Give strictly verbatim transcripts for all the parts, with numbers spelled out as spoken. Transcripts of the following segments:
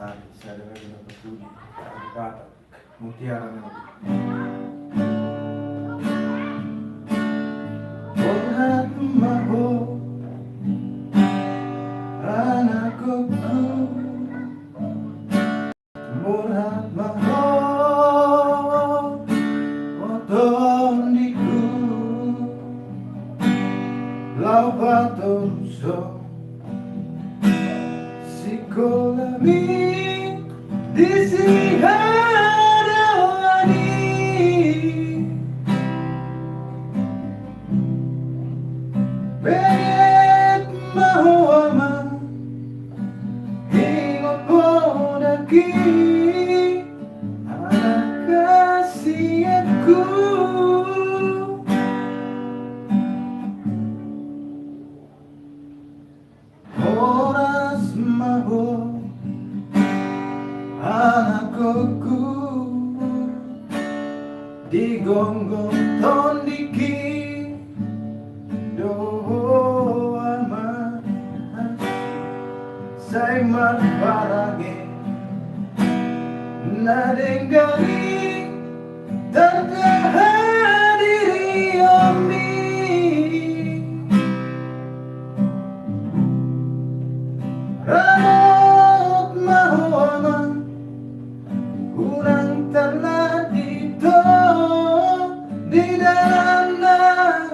Sada lagi na patudi, Batak, Mutiara Nadi. Borhat ma ho, anakku. Borhat ma ho, o tondiku. Laho patonjon sikolami di sihadahon i. Beget ma ho, Amang, ingot poda i, anak hasianku. Horas ma ho, anakku, di gonggong tondiku do ho, Amang, sai marparange na denggan i. Tanda hadiri on i. Ramot ma ho, Amang, unang tarlandi ho di dalan na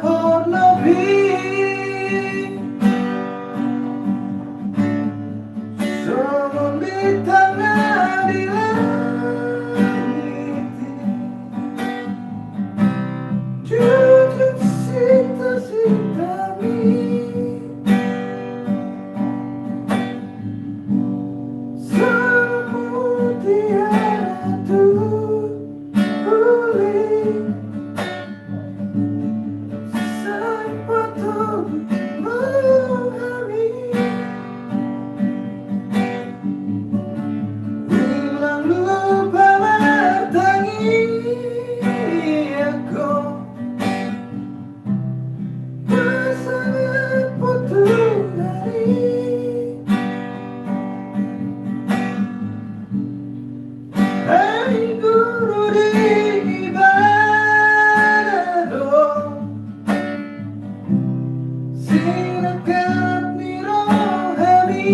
hornop i. Songon bintang na di langit i, jujur cita-citami. Songon mutiara tu uli. Sai patonjon hami. Unang lupa martangiang ho. Pasangaphon tu ari. Ai guru, di ibana do sinangkap ni rohami.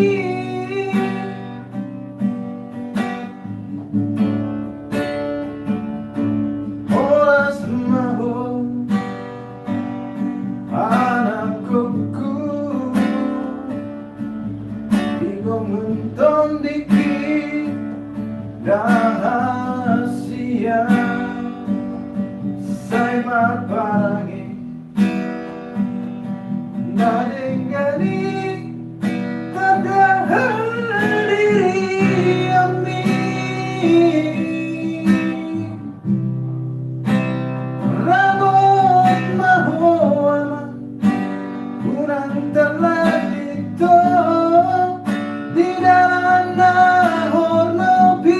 Horas ma ho, anakku, di gonggong tondiku, ndang hasian sai marparange na denggan i, tanda hadiri on i. Ramot ma ho, Amang, unang tarlandi ho di dalan na hornop i.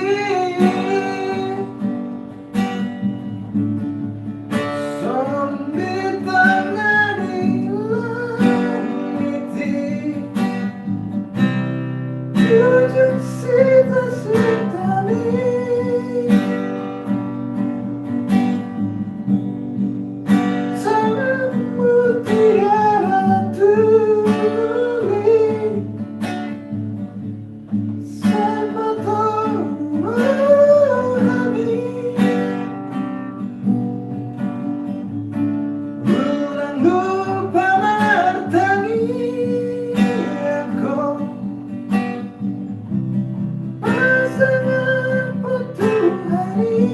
Songon bintang na di langit i, jujur cita-citami. Songon mutiara tu uli. Sai patonjon hami. Unang lupa martangiang ho. Pasangaphon tu ari.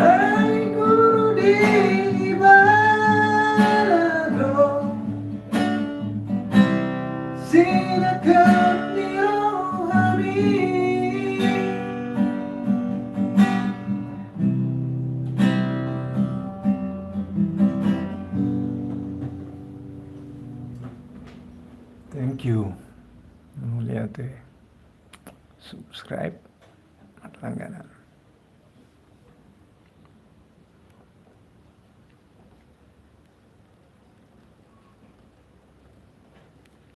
Ai guru, di ibana do sinangkap ni rohami. Thank you. Mauliate. Subscribe. Marlangganan.